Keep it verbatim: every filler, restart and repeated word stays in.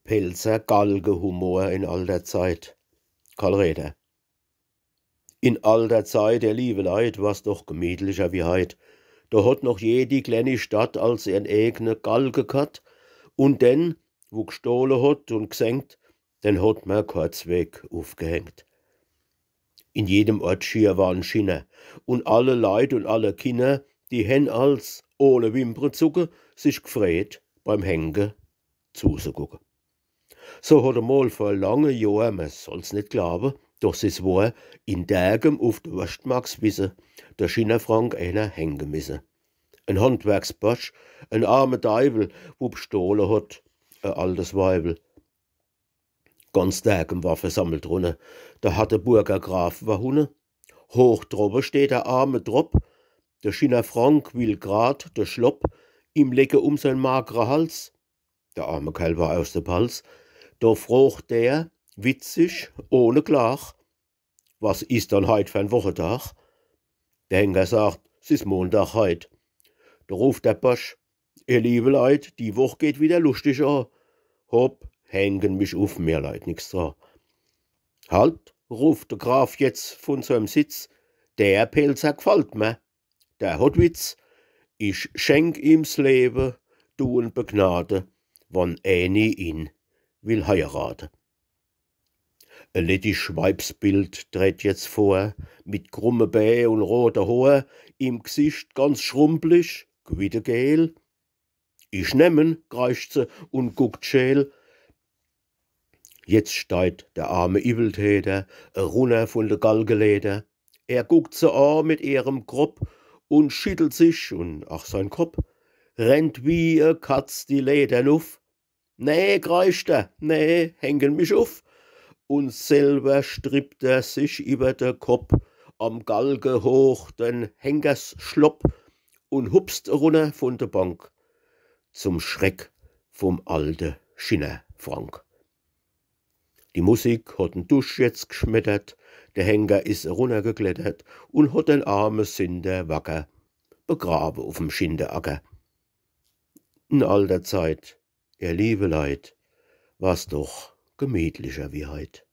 Pälzer Galgehumor in alter Zeit. Karl Räder. In alter Zeit, ihr liewe Leit, war's doch gemietlicher wie heit. Do hot noch jedi klenni Stadt als ihrn eegne Galge ghat. Un den, wu gstohle hot un gsenkt, den hot mer kurzweg ufgehängt. In jedem Ort schier war en Schinner, un alle Leit un alle Kinner, die hen als ohne Wimpere zucke sich gfreet, beim Hänge zuzegucke. So hot emol vor lange Johr, mer soll's net glawe, doch 's is wohr, in Derkem uf de Worschtmarkswisse de Schinnerfrank eener hänge misse. En Handwerksborsch, en arme Deiwel, wu bstohle hot e altes Weiwel. Ganz Derkem war versammelt runne, do hat de Burgergraf war hunne. Hoch drowe steht der arme Dropp, de Schinnerfrank will grad de Schlopp im lecke um sein magre Hals. Der arme Kerl war aus de Palz. Do frocht der, witzig, ohne Klach: „Was is dann heit fer en Wochedag?“ Der Henker sagt: „'S is Montag heit.“ Do ruft der Borsch: „Ihr liewe Leit, die Woch geht wieder luschtig a. Hopp, hängen mich uf, mir leit nix dra.“ „Halt“, ruft de Graf jetzt vun seim Sitz, „der Pälzer gfallt mer. Der hot Witz. Ich schenk ihm's Lewe, du en Begnade, wann ääni ihn will heierate.“ E leddisch Weibsbild tret jetzt vor, mit krumme Bää un rote Hoor, im Gsicht ganz schrumpelig, quiddegeel. „Ich nemm en“, kreischt se un guckt scheel. Jetzt steit der arme Iwweltäter erunner vun de Galgeläder. Er guckt se a mit ihrem Kropp un schittelt sich un ach sein Kopp, rennt wie e Katz die Läder nuf. „Nee“, kreischt er, „nee, hängen mich uf.“ Un selwer strippt er sich iwwer de Kopp am Galge hoch den Henkersschlopp un hupst erunner vun de Bank, zum Schreck vum alte Schinnerfrank. Die Musik hot en Dusch jetzt gschmettert, der Henker is erunnergeklettert un hot den arme Sinder wacker begrawe uf'm Schinderacker. In alter Zeit, ihr liewe Leit, war's doch gemietlicher wie heit.